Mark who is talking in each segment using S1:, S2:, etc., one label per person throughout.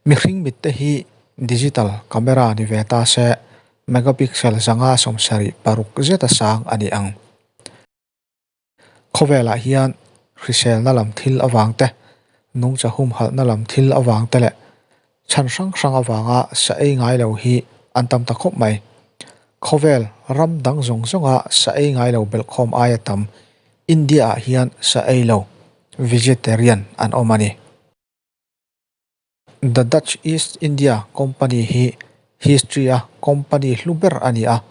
S1: Mihring mit te hi digital camera ni ve ta se megapixel 576 zeta sang a ni ang. Khawvelah hian hriselna lam thil avang te, nungcha humhalhna lam thil avang te leh chhan hrang hrang avanga sa ei ngai lo hi an tam ta khawp mai. Khawvel ram dang zawng zawnga sa ei ngai lo belhkhawm aia tam India-ah hian sa ei lo, vegetarian, an awm a ni. The Dutch East India Company hi history-a company hlu ber a ni a,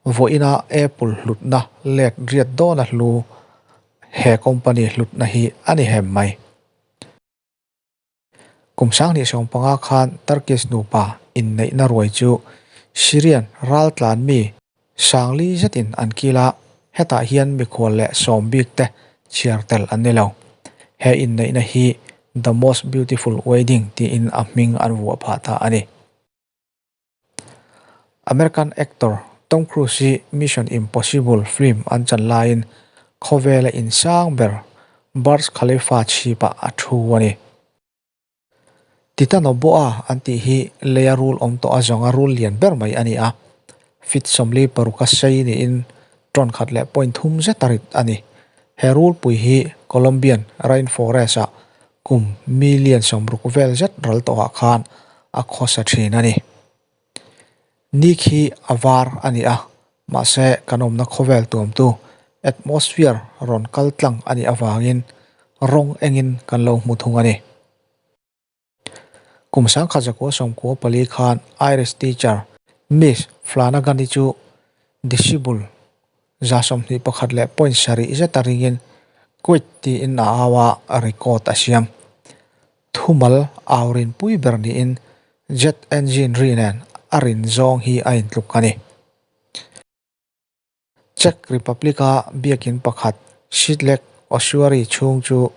S1: vawiina Apple hlutna let riat dawna hlu he company hlutna hi a ni hem mai. Kum 2015 khan Turkish nupa inneihna ruai chu Syrian raltlan mi sangli zetin an kil a, hetah hian mikhual leh sawm bik te chhiar tel an ni lo. He inneihna hi The Most Beautiful Wedding tiin a hming an vuah phah ta a ni. American actor Tom Cruise hi Mission Impossible film an chan laiin khawvela insang ber Burj Khalifa chhipah a thu a ni. Titanoboa an tih hi leia rul awm tawh a zawnga rul lian ber mai a ni a, feet 46 a sei niin ṭawn khat leh point thum zet a rit a ni. He rulpui hi Colombian rainforest-ah kum million 60 vel zet ral tawhah khan a khawsa thin a ni. Ni khi a var a ni a, mahse kan awmna khawvel tuamtu atmosphere rawn kal tlang a nih avangin rawng engin kan lo hmu thung a ni. Kum 1994 khan Irish teacher Miss Flanagan-i chu decibel 21 leh point sarih zeta ringin Quit tiin a au a, record a siam. Thumal au rinpui ber niin jet engine ri nen a rin zawng hi a intluk a ni. Czech Republic-a biakin pakhat Siedlec Ossuary chhung chu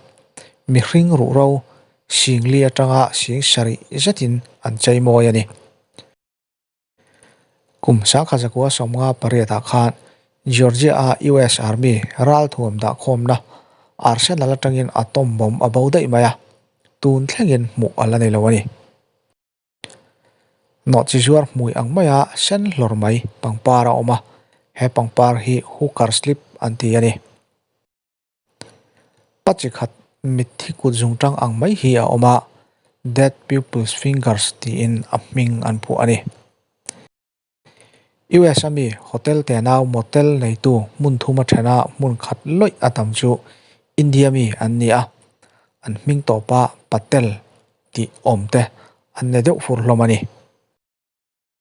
S1: mihring ruhro singli atanga sing sarih zetin an chei mawi a ni. Kum 1958 ah khan Georgia-a US Army ralthuam dahkhawmna Arsenal atangin atom bomb a bo daih mai a, tun thlengin hmuh a la ni lo a ni. Nawhchi zuar hmui ang maia sen hlawr mai pangpar a awm a, he pangpar hi hooker slip an ti a ni. Pa chi khat mitthi kut zungtang ang mai hi a awm a, dead pupil's fingers tiin a hming an phuah a ni. US a mi hotel tenau motel neitu hmun thuma thena hmun khat lawih a tam chu India mi an ni a, an hming tawpa Patel tih awm te an nei deuh fur hlawm a ni.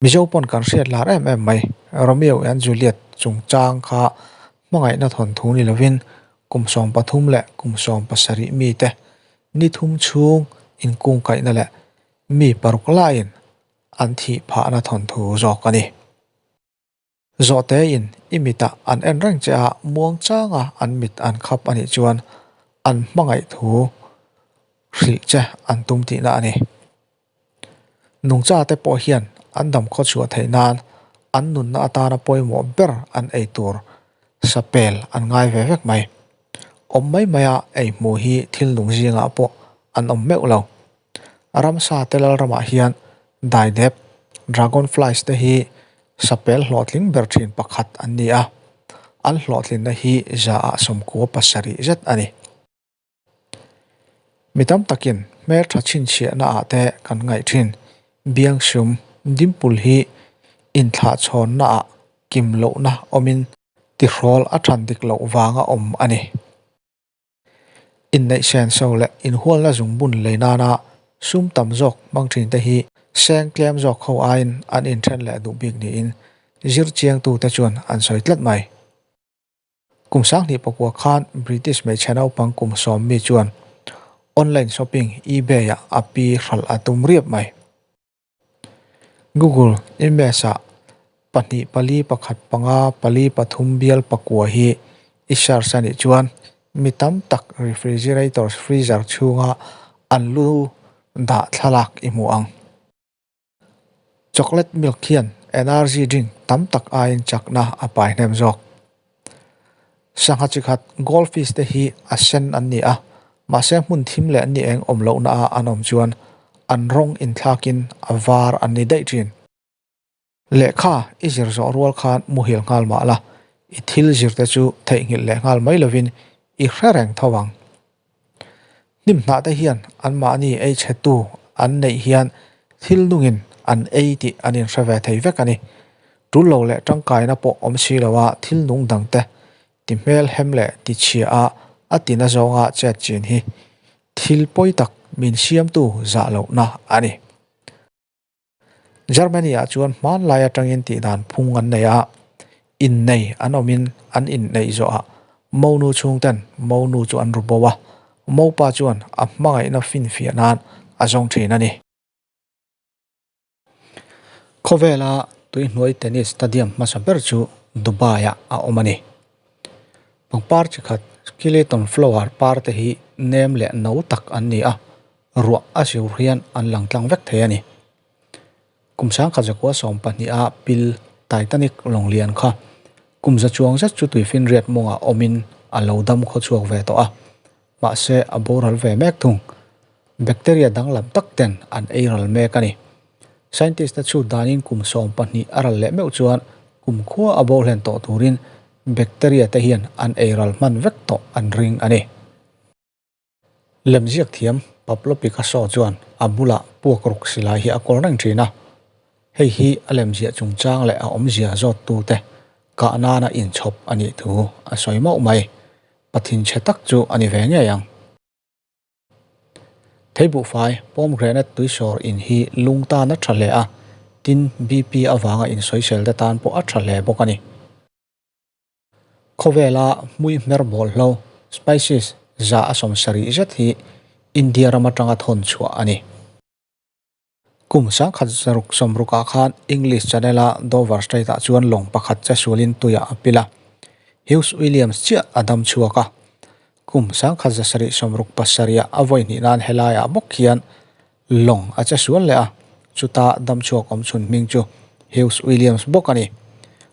S1: Mizo pawn kan hriat lar em em mai, Romeo and Juliet chungchang kha hmangaihna thawnthu ni lovin kum 13 leh kum 17 mite ni thum chhung inkungkaihna leh mi paruk laiin an thih phahna thawnthu zawk a ni. Zawhtein i mitah an en reng che a, muang changa an mit an khap a nih chuan an hmangaih thu hrilh che an tum tihna a ni. Nungcha te pawh hian an dam khaw chhuah theih nan an nunna atana pawimawh ber an ei tur sapel an ngai ve vek mai. Awm mai maia ei hmuh hi thil nung zingah pawh an awm meuh lo. Ramsa te lalramah hian daidep, dragonflies, te hi sapel hlawhtling ber thin pakhat an ni a, an hlawhtlinna hi zaah 97 zet a ni. Mi tam takin hmeltha chhinchhiahna ah te kan ngaih thin. Biangsum dimple hi inthlahchhawnna ah kim lohna awmin tihrawl a than dik loh vanga awm a ni. Inneih senso leh inhualna zungbun lei nana sum tam zawk hmang thin te hi seng tlem zawk ho aiin an inthen leh duh bik niin zirchiangtute chuan an sawi tlat mai. Kum 2009 khan British hmeichhe naupang kum 10 mi chuan online shopping eBay-ah a pi hralh a tum riap mai. Google Images-ah 2 4 1 5 4 3 bial pakua hi i search a nih chuan mi tam tak refrigerator freezer chhunga an lu dah thlalak i hmu ang. Chocolate milk hian energy drink tam tak aiin chakna a pai hnem zawk. Sangha chi khat goldfish te hi a sen an ni a, mahse hmun thim leh ni eng awm lohna a an awm chuan. an rawng inthlakin a var an ni daih thin. Lehkha i zir zawh rual khan muhil nghal mah la, i thil zirte chu theihnghilh leh nghal mai lovin i hre reng tho ang. Hnim hnah te hian anmahni ei chhetu an neih hian thil nungin an ei tih an inhre ve thei vek a ni. Tul lo leh tangkaina pawh awm si loa thil nung dangte ti hmel hem leh ti chhia a a tina zawnga chet chin hi thil pawi tak min siamtu zah lohna a ni. Germany-ah chuan hmanlai atangin tihdan phung an nei a, innei an awmin an inneih zawhah monu chhungten monu chu an ru bo a, mopa chuan a hmangaihna finfiah nan a zawng thin a ni. Khawvela tuihnuai tennis stadium hmasa ber chu Dubai-ah a awm a ni. Pangpar chi khat skeleton flower par te hi nem leh no tak an ni a, ruah a zir hian an lang tlang vek thei a ni. Kum sangkhat zakua sawmpahniha pil Titanic lawng lian kha kum za chuang zet chu tuifinriat mawngah awmin a lo dam khaw chhuak ve tawh a, mahse a boral ve mek thung. Bacteria danglam tak ten an ei ral mek a ni. Scientist te chhut danin kum 20 a ral leh meuh chuan kum khua a bo hlen tawh turin bacteria te hian an ei ral hman vek tawh an ring a ni. Lemziak thiam Pablo Picasso chuan a bulah puak ruk silai hi a kawl reng thin a, hei hi a lemziah chungchang leh a awmzia zawttute kah nana inchhawp a nih thu a sawi mauh mai. Pathinchhe tak chu a ni ve ngei ang. Theibuhfai, pomegranate tuisawr in hi lung tan a tha hle a, tin BP avanga insawisel te tan pawh a tha hle bawk a ni. Khawvela hmui hmer bawlhlo, spices, za a sawmsarih zet hi India ram atanga thawn chhuah a ni. Kum sangkhat zaruk sawmrukah khan English Channel-a Dover Strait-ah chuan lawng pakhat che sualin tuiah a pil a, Hughes Williams chiah a dam chhuak a. Kum sangkhat zasarih sawmruk pasarihah a vawi hnih nan helaiah bawk hian Lawng a che sual leh a, chuta damchhuak awm chhun hming chu Hughes Williams bawk a ni.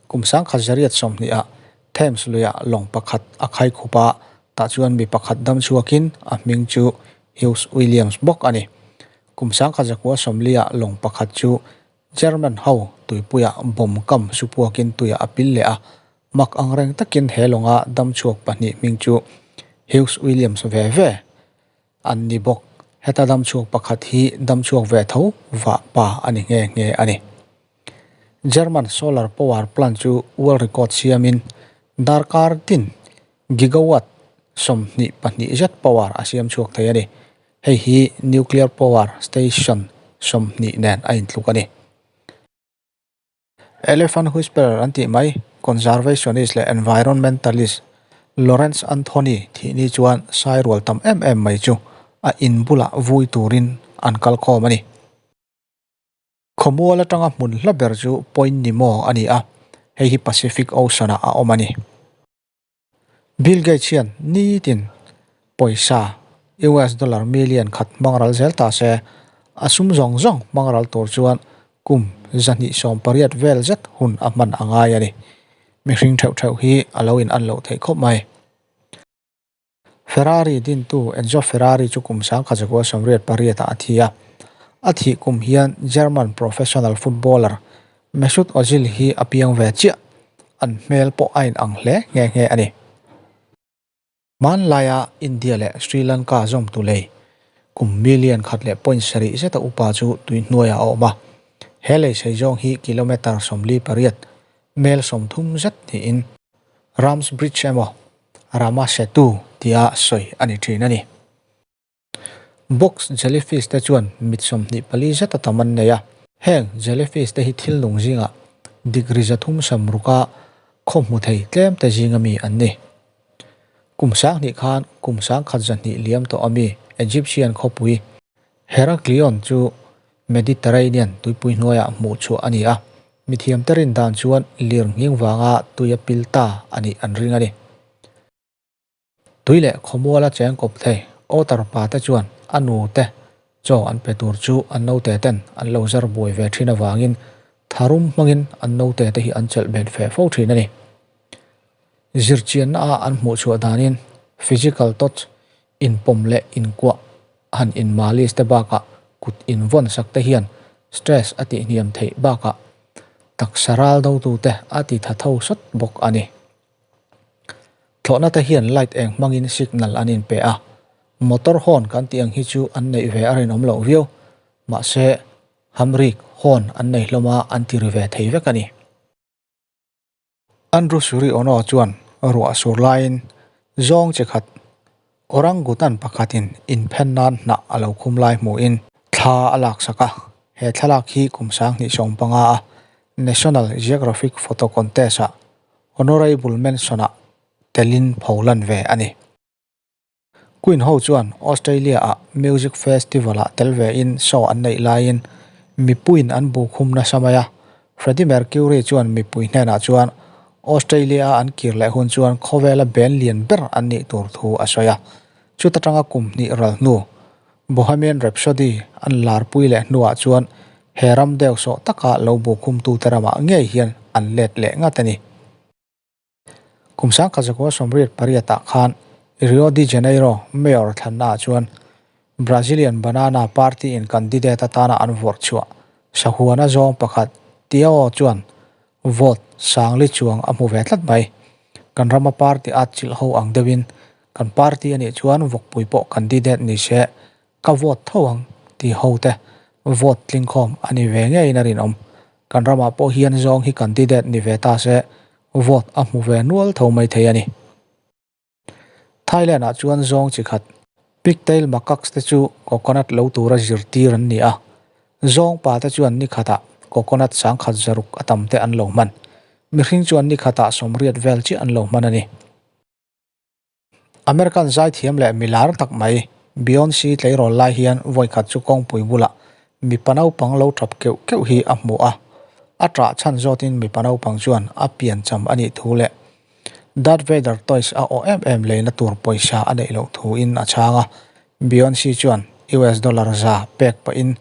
S1: Kum sangkhat zariat sawmhnihah Thames luiah lawng pakhat a khai khup a, tah chuan mi pakhat damchhuakin a hming chu Hughes Williams bawk a ni. Kum sangkhat zakua sawmliah lawng pakhat chu German ho tuipuiah bomb kam supuakin tuiah a pil leh a, mak angreng takin he lawnga damchhuak pahnih hming chu Hughes Williams ve ve. An ni bawk. Heta damchhuak pakhat hi damchhuak ve tho vah pa a ni nghe nghe a ni. German solar power plant chu world record siamin darkar tin gigawatt 22 zet power a siam chhuak thei a ni. Hei hi nuclear power station 20 nen a intluk a ni. Elephant Whisperer an tih mai, conservationist leh environmentalist Lawrence Anthony thihni chuan sai rual tam em em mai chu a in bulah vui turin an kal khawm a ni. Khawmual atanga hmun hla ber chu Point Nemo a ni a, hei hi Pacific Ocean-ah a awm a ni. Bill Gates hian nitin pawisa US dollar million khat hmang ral zel ta se, a sum zawng zawng hmang ral tur chuan kum 280 vel zet hun a hman a ngai a ni. Mihring theuh theuh hi a lo in an loh theih khawp mai. Ferrari dintu Enzo Ferrari chu kum 1998 ah a thi a. A thih kum hian German professional footballer Mesut Ozil hi a piang ve chiah, an hmel pawh a inang hle nghe nghe a ni. Hmanlaia India leh Sri Lanka zawmtu lei kum million khat leh point sarih zeta upa chu tui hnuaiah a awm a. He lei sei zawng hi kilometre 48, mel 30 zet niin Ram's Bridge emaw Rama Setu tia sawi a ni thin a ni. Box jellyfish te chuan mit 24 zet a tam an nei a. Heng jellyfish te hi thil nung zingah degree 300 sam ruka khaw hmu thei tlem te zinga mi an ni. Kum 2000 khan kum 1100 liam tawh ami Egyptian khawpui Heraklion chu Mediterranean tuipui hnuaiah hmuh chhuah a ni a. Mithiam te rin dan chuan lir nghing vanga tui a pil ta a nih an ring a ni. Tui leh khawmuala cheng kawp thei otter pa te chuan a nu te chaw an pe tur chu an naute ten an lo zar buai ve thin avangin tharum hmangin an naute te hi an chelh bet ve fo thin a ni. Zirchianna a an hmuh chhuah danin physical touch inpawm leh inkuah han inmalis te bakah kut invawn sak te hian stress a tihhniam theih bakah taksa ral dotute a ti tha tho sawt bawk a ni. Thlawhna te hian light eng hmangin signal an inpe a, motor horn kan tih ang hi chu an neih ve a rinawm loh viau, mahse hamrik horn an nei hlawm a an ti ri ve thei vek a ni. Andrew Suri Ono chuan ruah sur laiin zawng chi khat orangutan pakhatin inphen nan hnah a lo khum lai hmuhin thla a laksak a. He thlalak hi kum 2015 a National Geographic Photo Contest-ah Honorable Mention-ah telin pholan ve a ni. Queen ho chuan Australia-ah music festival-ah tel vein show an neih laiin mipuiin an bu khum nasa mai a. Freddie Mercury chuan mipui hnenah chuan Australia-a an kir leh hun chuan khawvela band lian ber an nih tur thu a sawi a. Chuta tanga kum hnih ral hnu Bohemian Rhapsody an larpui leh hnuah chuan he ram deuh sawh taka lo bu khumtute ramah ngei hian an let leh ngat a ni. Kum 1988 ah khan Rio de Janeiro Mayor thlannaah chuan Brazilian Banana Party in candidate atana an vawrh chhuah sahuana zawng pakhat Tiao chuan vote sangli chuang a hmu ve tlat mai. Kan rama party at chilh ho ang deuhin kan party anih chuan vawkpui pawh candidate ni se Ka vote tho ang tih ho te vote tlingkhawm a ni ve ngeiin a rinawm. Kan ramah pawh hian zawng hi candidate ni ve ta se vote a hmu ve nual tho mai thei a ni. Thailand ah chuan zawng chi khat pigtail macaques te chu coconut lo tura zirtir an ni a, zawng pa te chuan ni khatah coconut sangkhat zaruk a tam te an lo hman. Mihring chuan ni khatah 80 vel chiah an lo hman a ni. American zaithiam leh milar tak mai Beyonce tleirawl lai hian vawikhat chu kawngpui bulah mipa naupang lo tap keuh keuh hi a hmu a. A ṭah chhan zawtin mipa naupang chuan a piancham a nih thu leh Darth Vader toys a awh em em leina tur pawisa a neih loh thuin a chhang a. Beyonce chuan US dollar za pek pahin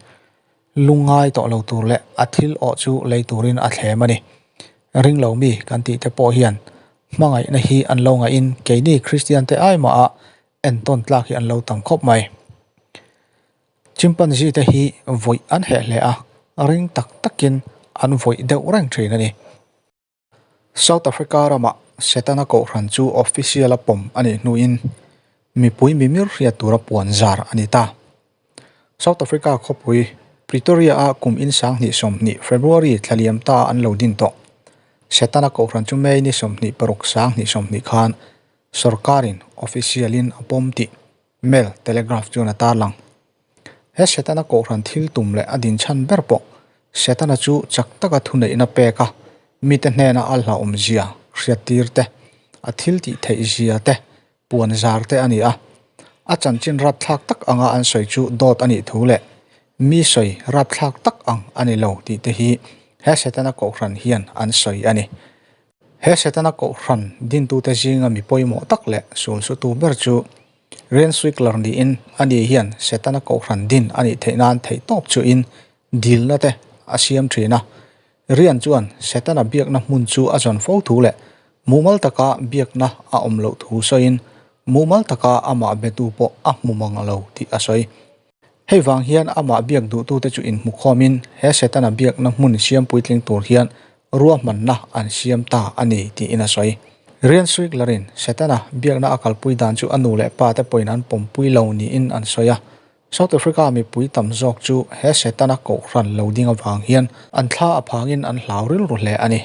S1: lungngai tawh lo tur leh a thil awh chu lei turin a thlem a ni. Ring lo mi kan tih te pawh hian hmangaihna hi an lo ngaihin keini Kristian te ai maha entawn tlak hi an lo tam khawp mai. Chimpanzee te hi vawih an heh hle a, ring tak takin an vawih deuh reng thin a ni. South Africa ramah Setana kohhran chu official a pawm a nih hnuin mipui mimir hriat tura puan zar a ni ta. South Africa khawpui Pretoria-a kum in 2020 February thla liam ta an lo din tawh. Setana kohhran chu May ni 26 2020 khan sorkarin official-in a pawm tih Mail Telegraph chuan a tarlang. He Setana kohhran thil tum leh a dinchhan ber pawh Setana chu chak taka thuneihna pek a, mite hnena a hlauhawmzia hriattir te, a thil tih theihzia te, puan zar te a ni a. A chanchin rapthlak tak anga an sawi chu dawt a nih thu leh mi sawi rapthlak tak ang a ni lo tih te hi he Setana kohhran hian an sawi a ni. He Setana kohhran dintute zinga mi pawimawh tak leh sulsutu ber chu Rian Swickler niin ani hian Setana kohhran din a nih theih nan theihtawp chuhin dilna te a siam thin a. Rian chuan Setana biakna hmun chu a zawn fo thu leh mumal taka biakna a awm loh thu sawiin mumal taka amah betu pawh a hmu mang lo tih a sawi. Hei vang hian amah biak duhtute chu inhmukhawmin he Setana biakna hmun siam puitling tur hian ruahmanna an siam ta a ni tiin a sawi. Rian Swickler-in Setana biakna a kalpui dan chu a nu leh pa te pawhin an pawmpui lo niin an sawi a. South Africa mipui tam zawk chu he Setana kohhran lo ding avang hian an thla a phangin an hlau rilru hle a ni.